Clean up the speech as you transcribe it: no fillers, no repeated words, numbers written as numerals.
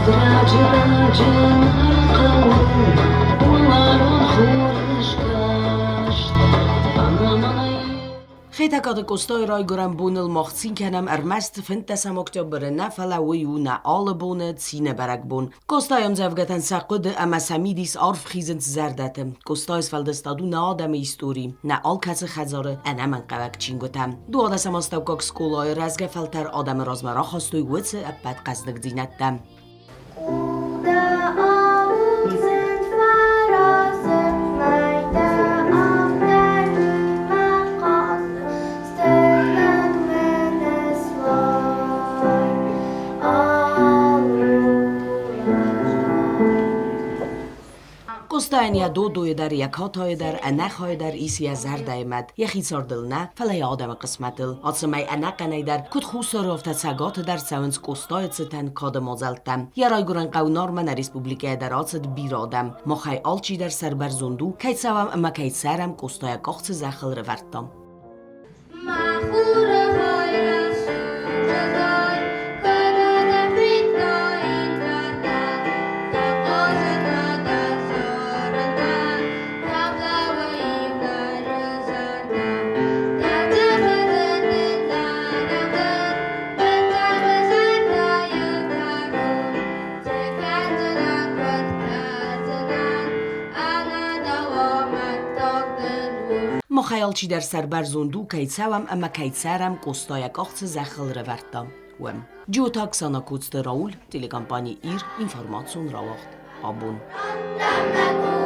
Раджы-раджы Нары хъӕуы уӕларвон хур ыскаст, ӕмӕ мӕнӕй Хетӕгкаты Къостайы райгуырӕн боныл мах цин кӕнӕм ӕрмӕст фынддӕсӕм октябры нӕ, фӕлӕ уый у нӕ алы боны цины бӕрӕгбон. Къостайы ӕмдзӕвгӕтӕн сӕ хъуыды ӕмӕ сӕ мидис арф хизынц зӕрдӕты. Къостайы сфӕлдыстад у нӕ адӕмы истори, нӕ алкӕцы хӕдзары ӕнӕмӕнгхъӕуӕг чингуытӕ. Дуадӕсӕм астӕуккаг скъолайы рӕзгӕ фӕлтӕр адӕмы размӕ рахастой уыцы ӕппӕт хъӕздыгдзинӕдтӕ. Къостайӕн йӕ додойы дӕр, йӕ катайы дӕр, ӕнӕхайы дӕр ис йӕ зӕрдӕйы мӕт, йӕхи цардыл нӕ, фӕлӕ йӕ адӕмы хъысмӕтыл. Ацӕмӕй ӕнӕхъӕнӕй дӕр, куыд Хуссары, афтӕ Цӕгаты дӕр цӕуынц Къостайы цытӕн кады мадзӕлттӕ. Йӕ райгуырӕн хъӕу Нармӕ нӕ республикӕйӕ дӕр ацыд бирӕ адӕм. Махӕй алчидӕр сӕрбӕрзонд у, кӕй цӕуӕм ӕмӕ кӕй цӕрӕм, Къостайӕ къах цы зӕххыл рывӕрдта. Мӕ хуры хай рӕсугъдӕй, кӕнӕ дӕ федтаин зӕрдӕ, фӕхъазынмӕ дӕ зарынмӕ, рӕвдауы-иу дӕ зӕрдӕ. Дӕ дзыхы ныллӕгдӕр, бындзары зӕрдӕйы кӕрон, цы кӕндзынӕ, куыд кӕндзынӕн, ӕнӕ дӕу амӕттаг дын у. Махӕй алчидӕр сӕрбӕрзонд у, кӕй цӕуӕм ӕмӕ кӕй цӕрӕм, Къостайӕ къах цы зӕххыл рӕвӕрдта, уым. Джиоты Оксана Коцты Рауль, телекомпани «Ир», информацион рауагъд. Абон. Ӕмӕ